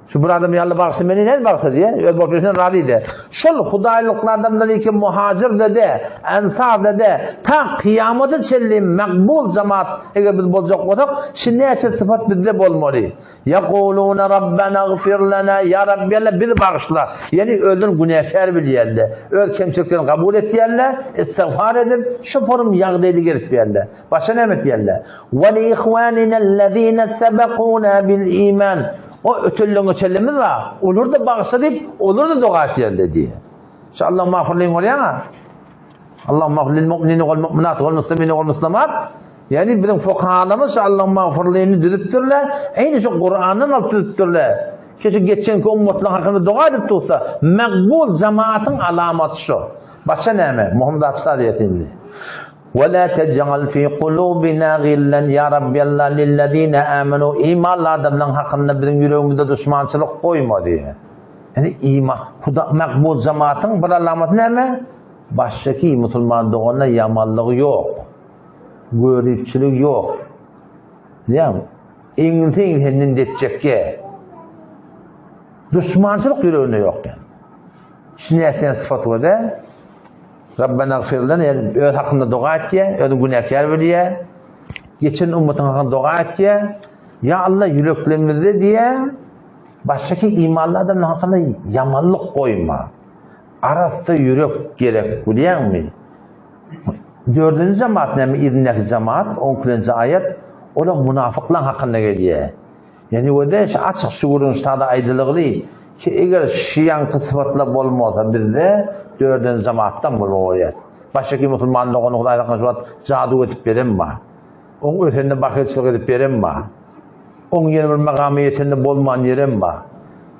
şu bir adam ýaly bagyşla meni näme bagyşla diýýär? Öz bolup ýörşünden razydy. Şol hudaýlykly adamlar iki muhajir de, ensar de, ta kyýamata çenli makbul jemaat eger biz boljak bolsak, şu näçe sypat bizde bolmaly. Ýekulune Rabbena gfir lena, Ýa Rabbi Alla bizi bagyşla. Ýagny özlerini günäkär bilýärler. Öz kemçiliklerini kabul etýärler, istigfar edip, şu forum ýagdaýda gezip ýärler. Başga näme etýärler? Ve li ihwaninellezine sebekuna bil iman. O ötenleň geçenlerimiz bar. Olary-da bagyşla diýip, olara-da doga etýärler diýýär. Şu Allahyň magfyrlygyny görýäňä? Allahumma gfir lil mu'minine wal mu'minat wal muslimine wal muslimat. Ýagny biziň fukahalarymyz şu Allahumma magfirlini düzüpdirler. Eýni şu Kurandan alyp düzüpdirler. Şu şu geçenki ummatlaryň hakynda doga edip dursa, makbul jemaatyň alamaty şu. Başga näme? Muhim zat şu diýet indi. Ve la tec'al fi kulubina gillan ya Rabbi Allah lillezine amenu imanly adamlaryň hakynda biziň ýüregimizde duşmançylyk goýma diýýär. Ýani iman, Huda makbul jemaatyň bir alamaty näme? Başdaky musulman doganyna ýamanlygy ýok. Göripçiligi ýok. Bilýäňmi? Eňilse eňsenden depjekge. Duşmançylyk ýüreginde ýok ýani. Şu närseni sypat göze Rabbena gfir lena ýani öz hakynda doga etýär, özüni günäkär bilýär. Geçen ummatyň hakynda doga etýär. Ýa Allah ýüreklerimizde diýär, başdaky imanly adamlaryň hakynda ýamanlyk goýma. Arassa ýürek gerek bilýäňmi? Dördünji jemaat näme yzyndaky jemaat on ikinji aýat olar munafyklaň hakynda gelýär. Ýani wede şu açyk şu gürrüň ştada aýdylygly ki eger şu ýaňky sypatlar bolmasa bizde dördünji jemaatdan bolma bolýar. Başdaky musulman dogany Hudaý saklasyn şu wagt jadu edip beren bar. Oň ösenine bahylçylyk edip beren bar. Oň ýene bir makama ýetende bolman ýerem bar.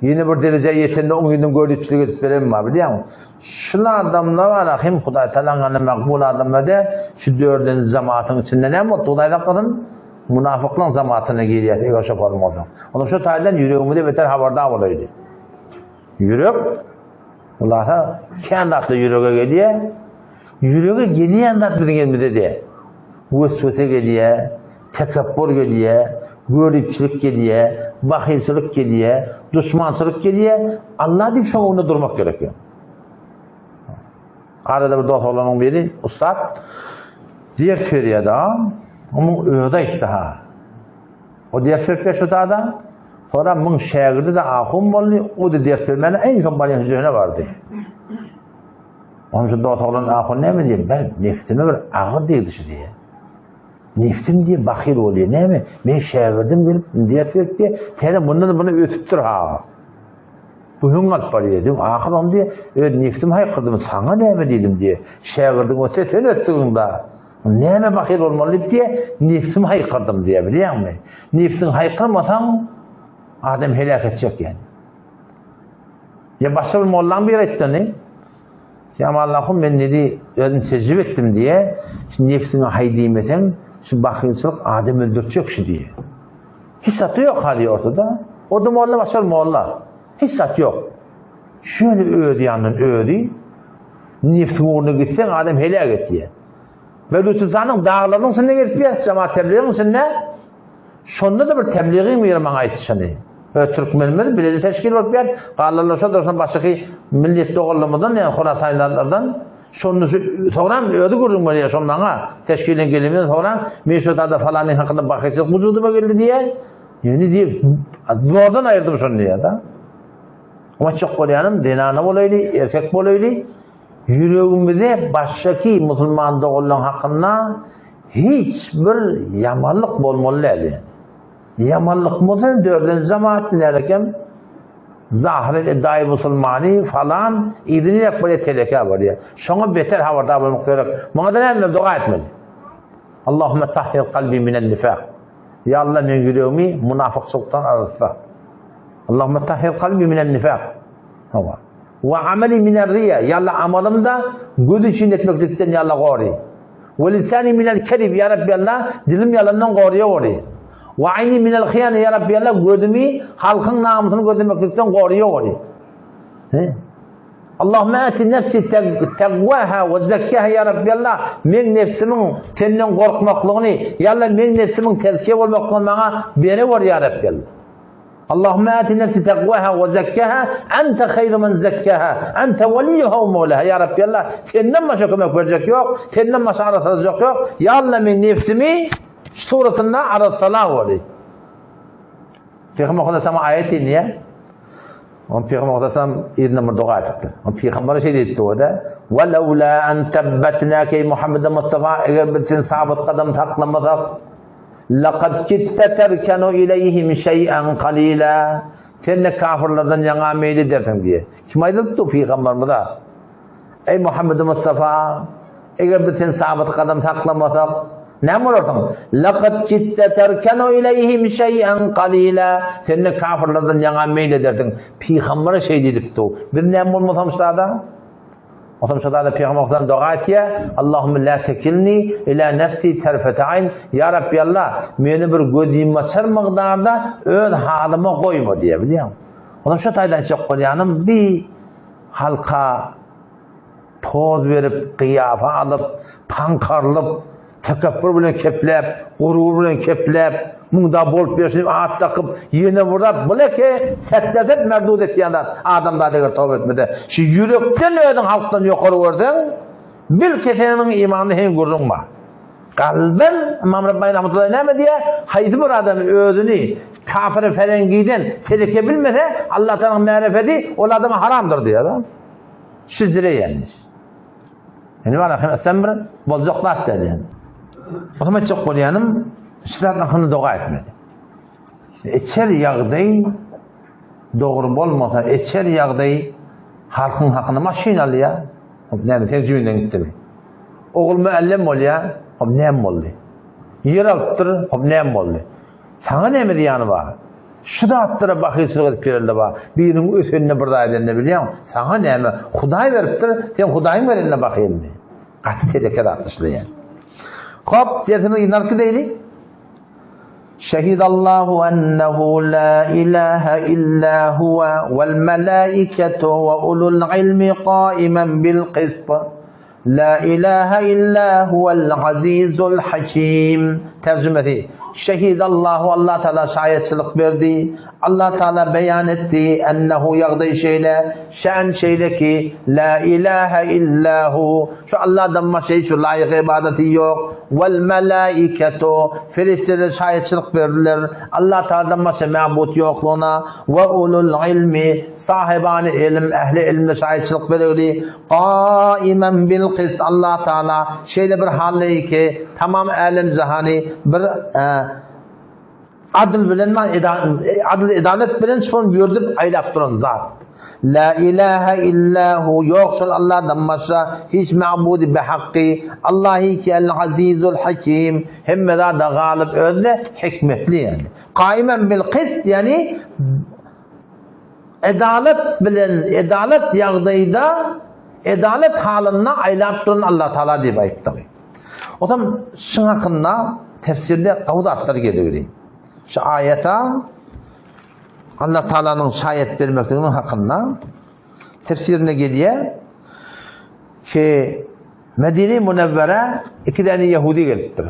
Ýene bir derejä ýetende oň ýüzünden göripçilik edip beren bar, bilýäňmi? Şul adamlar bar, hem Hudaý Tagalaň ýanynda makbul adamlar däl, şu dördünji jamatyň içinde näme bolupdy, Hudaý saklasyn, munafyklaň jamatyna girýär, eger şo bolmasa. Onuň şo taýdan ýüregimize beter habardar bolaýly. Ýürek, hulasa, kän zatlar ýürege gelýär. Ýürege gelýän zat biziň elimizde däl. Weswese gelýär, tekepbur gelýär, göripçilik gelýär, bahylçylyk gelýär, duşmançylyk gelýär. Allah diýip şoň öňünde durmak gerek. Arada bir dost oglanyň biri, ussat, ders berýär-de, onuň özi aýtdy ha. O ders berip şu da, sonra muň şägirdi de ahun boldy, o da ders bermäne en soň barýan hüjresine bardy. Onuň şu dost oglan ahun näme diýýär? Ben nefsime bir agyr degdi şu diýýär. Nefsim diýýär, bahyl bolýar. Näme? Men şägirdim gelip ders berip diýýär, täze mundan muny ösüpdir ha. Bu hüň alyp barýar diýip, ahyr ony diýýär, öz nefsim haýkyrdym, saňa näme diýdim diýýär. Şägirdiň ötse sen ösdügiň da. Näme bahyl bolmaly diýip diýýär, nefsim haýkyrdym diýýär, bilýäňmi? Nefsiň haýkyrmasaň adam heläk etjek ýani. Ýa başga bir mollaň biri aýtdy ony. Ýa Allahym men dedi özüm tejribe etdim diýe, şu nefsiňe haý diýmeseň, şu bahylçylyk adam öldürtjek şu diýe. Hiç zat ýok ha diýe ortada. O da molla başga bir molla. Hiç zat ýok. Şöyle öz ýanyndan özi nefsiň ugruna gitseň adam heläk etýär. Belüçistanyň daglarynyň içinde gezip ýör, jemaat tebligiň içinde. Şonda-da bir tebligiň biri maňa aýtdy şony. Öz türkmenimiz bileje teşkil bolup ýör. Galanlar şo durşuna başgaky millet doganlarymyzdan, ýagny horasanlylardan şonda şu soňram özi gürrüň berýär şol maňa. Teşkilden gelenimden soňram men şo tada falanyň hakynda bakyçylyk wujudyma geldi diýýär. Ýöne diýip, zordan aýyrdym şony diýýär-de. Oňa bolýanym zenana bolaýly, erkek bolaýly, ýüregimize başgaky musulman doganlaryň hakynda Hiç bir ýamanlyk bolmaly däl ýani. Ýamanlyk bolsa dördünji jemaat närekem zahyr eddaýy musulmany falan yzyny ýak bolýar telekä bolýar. Şoňa beter habardar bolmak gerek. Muňa da näme doga etmeli? Allahümme tahhir kalbi minen nifak. Ya Allah men ýüregimi munafykçylykdan arassa. Allahümme tahhir kalbi minen nifak. Hawa. Wa amali minel riýa, ýa Allah amalym da göz üçin etmeklikden ýa Allah gory. Wa lisani minel kezib, ýa Rabbi Allah dilim ýalandan goryýa gory. Wa aýni minel hyýana, ýa Rabbi Allah gözümi halkyň namysyny gözlemeklikden goryýa gory. Allahümme ati nefsi tegwaha we zekkaha ýa Rabbi Allah meň nefsimiň senden gorkmaklygyny, ýa Allah meň nefsimiň tezkiýe bolmaklygyny maňa berewer ýa Rabbi Allah. Allahümme ati nefsi tegwaha we zekkaha ente haýru men zekkaha ente weliýuha we mowlaha ýa Rabbi Allah senden başga kömek berjek ýok, senden başga arassalajak ýok. Ýa Allah meň nefsimi şu suratynda arassala weli. Pygamber Muhammed aýat inýär. On Pygamber Muhammed yzyna bir doga etipdir. On Pygamber şeý diýipdi o-da, "Ve lawla an thabbetnake Muhammed Mustafa eger biz seni sabyt gadam saklamasak, laqad kitte terkenu ileýhim şeý'en qalila." Sen de kafirlerden ýaňa meýil edersiň diýe. Kim aýdypdy Pygamberimize? Eý Muhammed Mustafa, eger biz seni sabyt gadam saklamasak, näme bolarsyň? Laqad kitte terkenu ileýhim şeý'en qalila. Sen de kafirlerden ýaňa meýil edersiň. Pygambere şeý diýlipdi. Biz näme bolmasam şada? Otam şada Pygamber Muhammed doga etýär. Allahumma la tekilni ila nefsi terfete aýn. Ya Rabbi Allah, meni bir göz ýummaçar mygdarda öz halyma goýma diýe bilýän. Otam şu taýdan çyk bolýanym bi Halka poz berip, gyýafa alyp, paňkarylyp, tekepbür bilen kepläp, gurur bilen kepläp, muňda bolup ýörşün diýip at dakyp, ýene bir zat, bul eke setde-set merdud etýän zat, adamzat eger toba etmese. Şu ýürekden özüň halkdan ýokary görseň, bil ki seniň imanyňda heň gürrüň bar. Kalben, Ymam Rabbani rahmetullahi näme diýýär? Haýsy bir adam özüni kafir ferengiden tezekge bilmese, Allah Taalanyň märefeti ol adama haramdyr diýýär. Şizire ýalňyş. Indi bana hem sen bir boljak zat däl ýani. O zaman çok bolýanym, şu zatdan hany doga etmedi. Içer ýagdaý dogry bolmasa, içer ýagdaý halkyň hakyny maşyn alýar. Näme sen jübinden gitdimi? Ogul müellem bolýar, hop näme boldy? Ýer alypdyr, hop näme boldy? Saňa näme zyýany bar? Şu zatlara bahylçylyk edip ýörende bar. Biriniň ösenine bir zat edende bilýäň, saňa näme? Hudaý beripdir, sen Hudaýyň berenine bahylmy? Gaty teleke zatlar şular ýaly. Hop, dersimizi ýygnarky deýli. Şehidallahu ennehu la ilahe illa huwa wal malaiketu we ulul ilmi qaimen bil qist. La ilahe illa huwel azizul hakim. Terjimesi, Şehidallahu Allah Taala şaýatçylyk berdi. Allah Taala beýan etdi, ennehu ýagdaý şeýle, şän şeýle ki, la ilahe illa hu. Şu Allahdan başga hiç bir laýyk ybadaty ýok. Wal malaiketu perişdeler şaýatçylyk berdiler. Allah Taaladan başga mabut ýoklugyna. We ulul ilmi sahibany ilim, ähli ilimde şaýatçylyk beregli. Gaimen bil qist Allah Taala şeýle bir halleý ki, tamam älem jahany bir adyl bilen adyl edalet bilen şol ýördüp aýlap duran zat. La ilahe illa hu ýok şol Allahdan başga hiç ma'budy bi hakky Allahy ki el azizul hakim hemme zada galyp özde hikmetli ýani. Gaimen bil qist ýani Edalat bilen, edalat ýagdaýda, edalat halynda aýlap duran Allah Taala diýip aýtdygy. Otam şuň hakynda tefsirde gowy zatlar gelip. Şu aýata Allah Taalanyň şaýat bermekliginiň hakynda tefsirinde gelýär ki Medine Münewwere iki däne ýehudi gelipdir.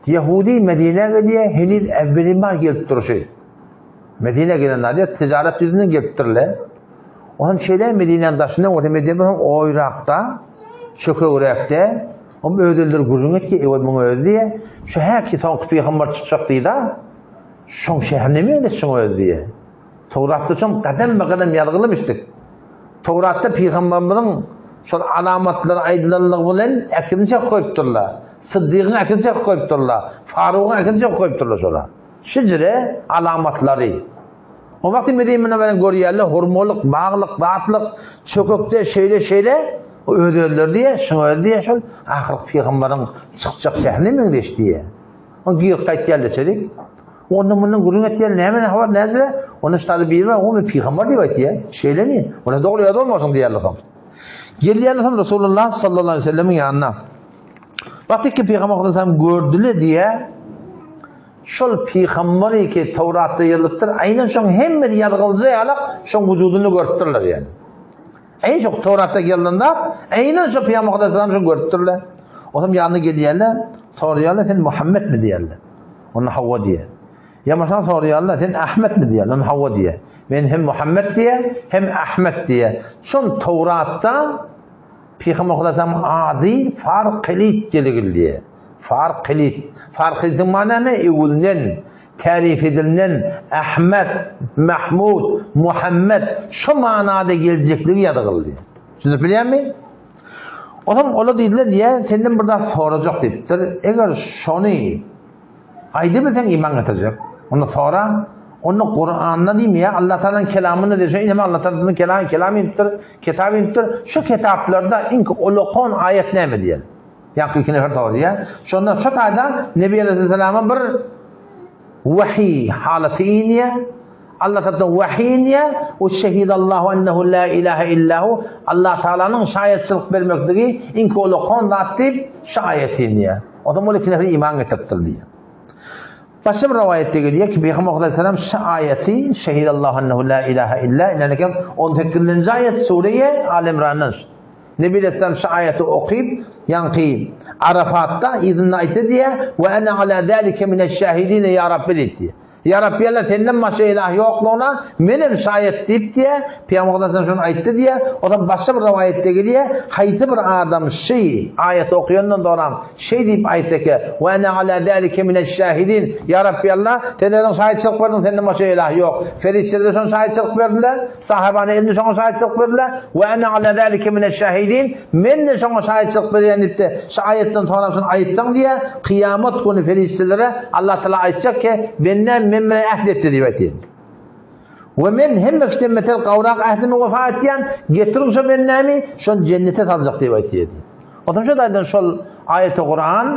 Ýehudi Medine gelýär, heniz äwwelima gelip durşy. Medinä gelen aýat tijaret ýüzünden gelipdirler. Onam şeýle Medinäniň daşynda bolsa Medine bir oýrakda, çökegräkde, om özeldir gürrüň etdi, ewel muň özi diýe, şu häki soňky pygamber çykjak diýda, şoň şäherine meňzeş şoň özi diýe. Towratda şoň gadam-gadam ýazgylymişdik. Towratda pygamberimiziň şol alamatlary aýdylanlygy bilen äkini çekip goýupdyrlar. Syddygyň äkini çekip goýupdyrlar. Farugyň äkini çekip goýupdyrlar şola. Şejere alamatlary. O wagty Medine Münewwereni görýärler, hurmalyk, baglyk, zatlyk, çökekde şeýle şeýle öz özleri diýýär, şuň özi diýýär şol ahyrky pygamberiň çykjak şährine meňzeş diýýär. Ol girip gaýtýarlar içerik. Ondan mundan gürrüň etýär, näme ne habar, näzire? Onda ştada biri bar, o men pygamber diýip aýtýar. Şeýlemi? Onda dogry ýa bolmasyn diýýärler soň. Gelýärler soň Resulullah sallallahu aleyhi ve sellemiň ýanyna. Wagty ki pygamber sallallahu gördüler diýe, şol pygamberi ki Tawratda ýazylypdyr, aýnan şoň hemmesi ýazgylja ýalak şoň wujudyny görüpdirler ýani. Eý şo Tawratda ýazylanda, aýnan şo pygamber sallallahu aleyhi görüpdirler. Otam ýanyna gelýärler, soraýarlar, sen Muhammedmi diýýärler. Onda hawa diýýär. Ýa bolsa soraýarlar, sen Ahmetmi diýýärler, onda hawa diýýär. Men hem Muhammed diýýär, hem Ahmet diýýär. Şol Tawratda Pygamber Hudaýam ady Farkilit diýildi. Farkilit. Farkilitiň many näme? Öwülnen, tarif edilnen Ahmet, Mahmud, Muhammed şu manada geljekligi ýazgyldy. Düşünip bilýärmi? Olam ola diýdiler diýä, senden bir zat sorajak diýipdir. Eger şony aýdybilseň iman getirjek. Onda sora. Onda Kur'anda diýmeýär, Allah Taalanyň kelamynda diýýär. Şo ineme Allah Taalanyň kelamy, kelamy inipdir, kitaby inipdir. Şu kitaplarda iň ulakan aýat näme diýýär? Ýa-ki iki nefer soraýar. Şonda şu taýda Nebi Aleyhisselama bir Wahiý halaty inýär. Allah tarapdan wahiý inýär. We şehidallahu ennehu la ilahe illahu. Allah Taalanyň şaýatçylyk bermekligi iň ulakan zat diýip şu aýat inýär. O zaman ol iki nefer iman getiripdir diýýär. Başga bir rowaýatda gelýär ki, Pygamber aleyhisselam şu aýaty şehidallahu ennehu la ilahe illa inenikem 18-nji aýat sure-i Al Imrandan. Nebi aleyhisselam şu aýaty okyp, ýaňky Arafatda yzynda aýtdy diýýär, "Ve ene ala zalike mineş-şahidin ya Rabbi" diýdi. Ya Rabbi Allah senden başga ilah ýoklugyna menem şaýat diýip diýýär. Pygamber aleyhisselam şony aýtdy diýýär. O zaman başga bir rowaýatda gelýär, haýsy bir adam şy aýaty okaýandan soňra şeý diýip aýtsa ki, "Ve ene ala zalike mineş-şahidin" Ya Rabbi Allah, sen özüň şaýatçylyk berdiň, senden başga ilah ýok. Perişdeler de şony şaýatçylyk berdiler. Sahabany indi şoňa şaýatçylyk berdiler. We ene ala zalike mineş-şahidin. Men-de şoňa şaýatçylyk berýän diýipdi. Şu aýatdan soňra şony aýtsaň diýýär, kyýamat güni perişdelere Allah Taala aýtjak ki, bendäm men bilen äht etdi diýip aýtýar. We men hemme kişiden beter gowrak ähdime wepa etýän, getiriň şo bendämi, şony jennete saljak diýip aýtýar. Otam şo taýdan şol aýaty Kuran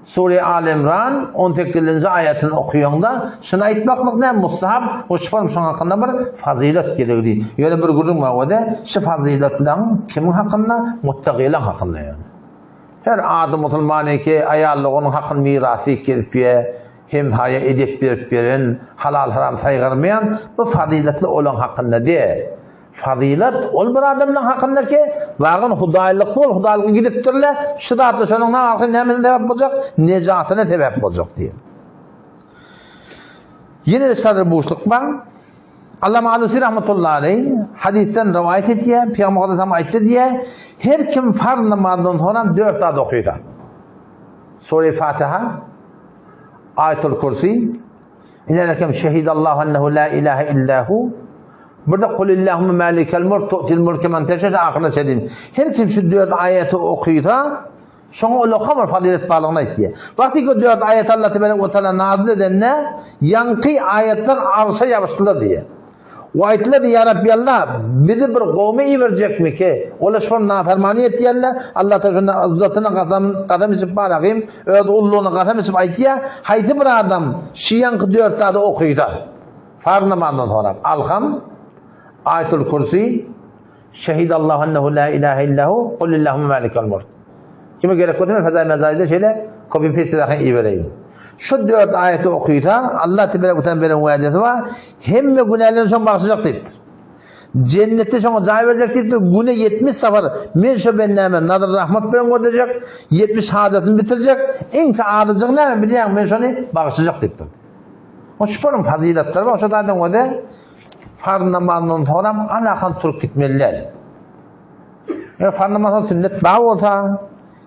Sure Al Imran on sekizinji aýatyny okaýaňda, şuny aýtmaklyk näme mustahap, we şu form şoň hakynda bir fazylat geregli. Ýöne bir gürrüň bar o-da, şu fazylatlaň kimiň hakynda? Muttagylaň hakynda ýöne. Her ady musulman eke aýallyk onuň hakyny mirasy kesip ýe, hemsaýa edep berip beren, halal-haram saýgarmaýan bu fazylatly olaň hakynda de. Fazylat ol bir adamlaň hakynda ki, wagyn hudaýlyk bol, hudaýlyga gidipdirle, şu zatlar şonuň arkaly nämesine sebäp boljak? Nejatyna sebäp boljak diýen. Ýene-de şadyr buşluk bar. Allama Alusi rahmetullahi aleyh hadysdan rowaýat etýär, Pygamber aleyhissalam aýtdy diýär, her kim farz namazdan soňra dört zat okysa. Sure Fatiha, Aýatul Kursi, Inelekem şehidallahu ennehu la ilahe illahu. Bir de kul illahumma malikel mulk tu'til mulke men teşe ahyryna çenli. Her kim şu dört aýaty okysa, şoňa ulaka bir fazylet barlygyny aýtýar. Wagty ki dört aýat Allah tebarek we taala nazil edende, ýaňky aýatlar arşa ýabyşdylar diýýär. We aýtdylar ýa Rabbi Allah, bizi bir gowmy iberjekmi ki, olar şol nafermany etýärler, Allah taala şonda yzzatyna kasam, kasam içip baragym, öz ullugyna kasam içip aýtýar, haýsy bir adam şu ýaňky dört zady okysa, farz namazyndan soňra, Alham, Aýatul Kürsi, Şehidallahu ennehu la ilahe illahu, Kulillahumma malikel mulk. Kime gerek bolsa men Fezai Mezaide şeýle copy paste dahy ibereýin. Şu dört aýaty okysa, Allah tebarek we taala beren wa'desi bar, hemme günälerini şoň bagşyjak diýipdir. Jennetde şoňa jaý berjek diýipdir. Güne 70 sapar men şo bendäme nazar rahmat bilen gözlejek, 70 hajatyny bitirjek, iň azajygy näme bilýäň, men şony bagşyjak diýipdir. O şuparyň fazylatlary bar, şo zadyň özi Farz namazyndan soňram alakan turup gitmeli däl. Eger farz namazyndan sünnet bar bolsa,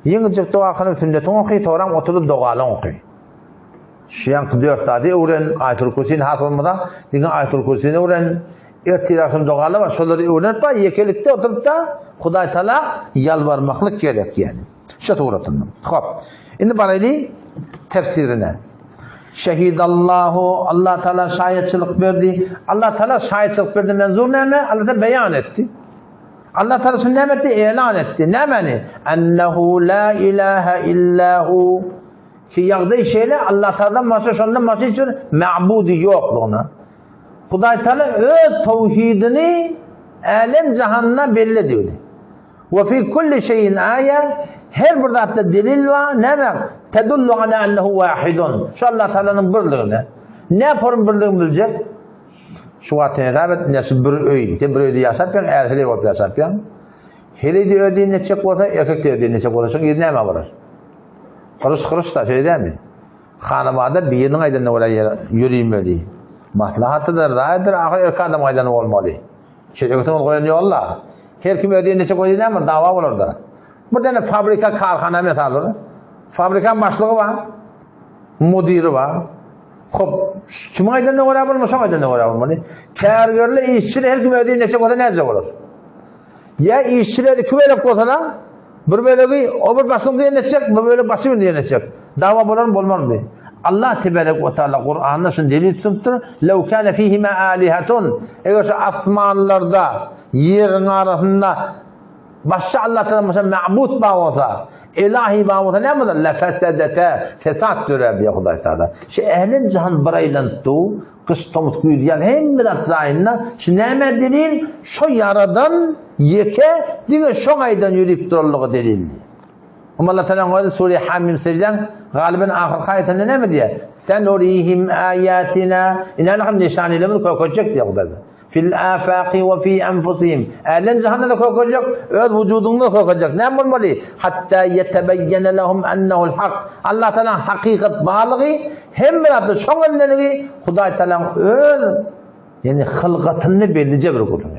ýeňiljek doga kylyp sünnetiňi oky, soňram oturyp dogalaň oky. Şu ýaňky dört zady öwren, Aýatul Kürsini has bolmasa, diňe Aýatul Kürsini öwren, ertir agşam dogalar bar, şolary öwrenip bar, ýekelikde oturyp-da Hudaý Taala ýalbarmaklyk gerek ýani. Şu suratynda. Hop. Indi baraýly tefsirine. Şehidallahu Allah Taala şaýatçylyk berdi. Allah Taala şaýatçylyk berdi menzur näme? Allah Taala beýan etdi. Allah Taala şunu näme etdi? Elan etdi. Nämeni? Ennehu la ilaha illahu. Ki ýagdaý şeýle, Allah Tagaladan başga şondan başga hiç bir ma'budy ýoklugyna. Hudaý Tagala öz towhidini älem jahanda belli edipdi. Ve fi kulli şeyin aýa her bir zatda delil bar, näme? Tedullu ala ennehu wahidun. Şu Allah Taalanyň birligine. Ne form birligini biljek? Şu wagt sen hesap et, ine şu bir öý, sen bir öýde ýaşap ýaň, är heleý bolup ýaşap ýaň. Heleý-de öz dinini etjek bolsa, erkek-de öz dinini etjek bolsa, şoň yzy näme bolar? Gyryş-gyryş-da, şeýle dälmi? Hanabada biriniň aýdanyna görä ýörimeli. Maslahatydyr, raýdyr, ahyr erkek adam aýdany bolmaly. Şeýle ol goýan ýolla. Her kim öz dinini etjek bolsa näme, dawa bolar-da. Bir däne fabrika, karhana mysal bir. Fabrikaň başlygy bar, mudiri bar. Hop, kimiň aýdanyna görä bolmaly, şoň aýdanyna görä bolmaly. Kärgerli, işçili her kim öz dinini etjek bolsa näce bolar? Ýa işçiler iki bölek bolsalar, bir bölegi o bir başlyk diýen etjek, bir bölek başga bir diýen etjek. Dawa bolarmy, bolmazmy? Allah tebarek we taala Kur'anda şuny delil tutupdyr. Lew kana fihima alihatun. Eger şu asmanlarda, ýeriň arasynda başga Allah taala başga ma'bud bar bolsa, ilahi bar bolsa näme bolar? La fesedete, fesat dörer diýär Hudaý taala. Şu ählem jahan bir aýlanyp dur. Gyş, tomus, güýz, ýaz hemme zat jaýynda. Şu nämä delil? Şo ýaradan ýeke, diňe şoň aýdan ýörüp duranlygy delil. Hem Allah Teala özi sure Hamim sejdeň galyban ahyrky aýatynda näme diýýär? Senurihim ayatina. Ine hem nişanelerimizi kökejek diýýär Hudaý. Fil afaqi we fi anfusihim. Älem jahanda da kökejek, öz wujudyňda da kökejek. Näme bolmaly? Hatta yetebeyyene lehum ennehu'l hak. Allah Teala hakykat barlygy, hemme zatda şoň eldenligi Hudaý Tealanyň öz ýani hylgatyny bellije bir gürrüň.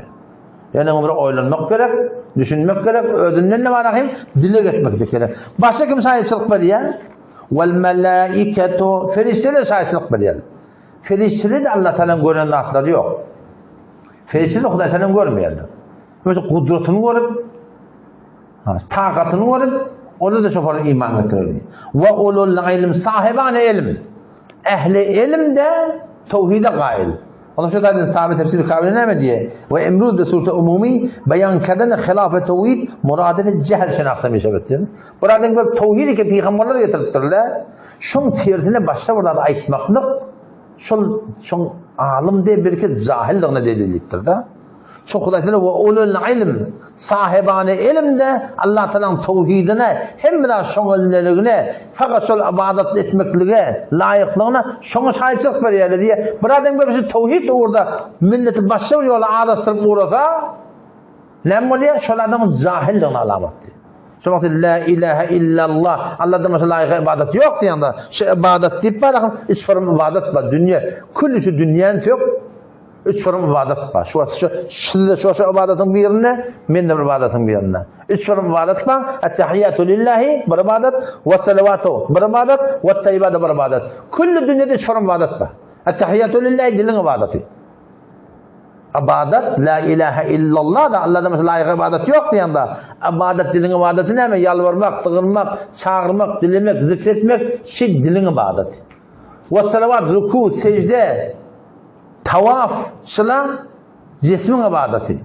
Ýöne bir oýlanmak gerek, düşünmek gerek, özünden ne bar hem dileg etmek gerek. Başga kim şaýatçylyk berýär? Wal malaiketu ferişteler şaýatçylyk berýär. Perişdeler-de Allah Taalanyň gören zatlary ýok. Perişdeler Hudaý Taalany görmeýärler. Öz gudratyny görüp, takatyny görüp, olar da şolara iman getirerdi. We ulul ilm sahibane ilm. Ehli ilm de tauhide gail. Onuň şu taýdan sahabe tefsir kabile näme diýe? We emruz de surte umumi beýan kerden hilafe tauhid murady cehl şenahta meşebet diýen. Buradan bir tauhidi ki peygamberler getiripdirler. Şoň tersine başga bir zat aýtmaklyk şol şoň alym diýip belki jahildigine delil diýipdir-de. Şo Hudaý Teala we ulul ilm sahibany ilmde Allah Taalanyň towhidine hemme zat şoň elindeligine fakat şol ybadat etmeklige laýyklygyna şoňa şaýatçylyk berýärler diýe. Bir adam görüp şu towhid ugurda milleti başga bir ýola azaşdyryp ugrasa Näme bolýar? Şol adamyň jahilligine alamat diýýär. Şo wagt la ilaha illallah, Allahdan başga laýyk ibadat ýok diýende, şu ibadat diýip bar, üç form ibadat bar, dünýe, külli şu dünýäni sök, üç form ibadat bar. Şu wagt şu sizde şu şu ibadatyň birinde, men de bir ibadatyň birinde. Üç form ibadat bar. At-tahiyyatu lillahi bir ibadat, we salawatu bir ibadat, we tayyibatu bir ibadat. Külli dünýede üç form ibadat bar. At-tahiyyatu lillahi diliň ibadaty. Ybadat, La ilahe illallah da Allahdan başga laýyk ybadat ýok diýende, ybadat diliň ybadaty näme? Ýalbarmak, sygynmak, çagyrmak, dilemek, zikr etmek, şi diliň ybadaty. We salawat, ruku, sejde, tawaf, şyla jismiň ybadaty.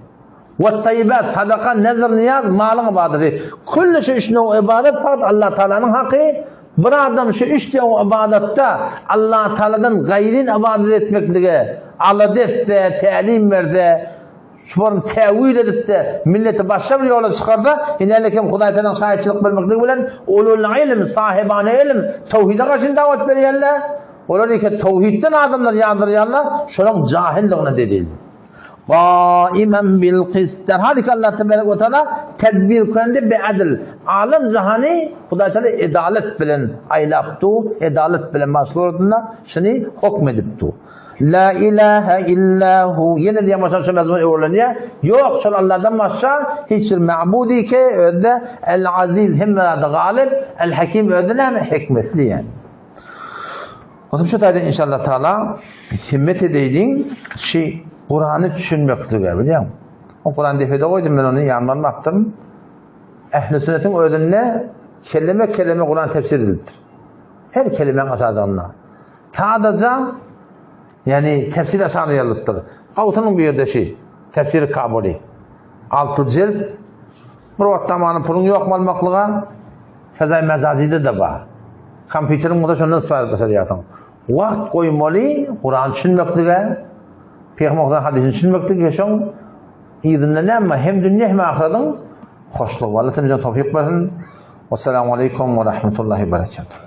We taýyibat, sadaka, nezr, niýaz, malyň ybadaty. Külli şu üç nöw ybadat fakat Allah Taalanyň haky. Bir adam şu üç nöw ybadatda Allah Taaladan gaýryn ybadat etmeklige alada etse, tälim berse, şu form täwil edip-de milleti başga bir ýola çykarsa, ine hem Hudaý Taalanyň şaýatçylyk bermekligi bilen ulul ilm, sahibane ilm, towhide garşy dawat berýärler. Olar eke towhidden adamlary ýazdyrýarlar, şolaryň jahilligine delil. Gaimen bil qist. Derhal Allah tebarek ve taala tedbir kendi bi adl. Alem jahany Hudaý Teala edalet bilen aýlapdy, edalet bilen başlordunda şuny hukm edipdi. La ilahe illa hu. Ýene diýen bolsa şu mezmun öwrülenýär. Ýok, şol Allahdan başga hiç bir ma'budi ki özde El Aziz hemme zada galip, El Hakim özde näme hikmetli ýani. Onuň şu taýdan inşallah taala himmet edeýdiň şi Kurany düşünmeklige bilýäň. O Kuran depede goýdum men ony ýanman bakdym. Ähli sünnetiň özünde kelime kelime Kuran tefsir edilipdir. Her kelimäň aşagynda. Sadaja ýani tefsir aşagyna ýazylypdyr. Gawsynyň bu ýerde şi tefsiri Kabuly. Alty jilt bir wagt zamany puluň ýok almaklyga Fezai Mezazide de bar. Kompýuteriň bolsa şondan istifade başarýarsyň. Wagt goýmaly Kurany düşünmeklige, Pygamberimiziň hadysyny düşünmeklige şoň yzynda näme hem dünýä hem ahyratyň hoşlugy. Allah bize towfik bersin. Wassalamu aleýkum we rahmetullahi we berekatuh.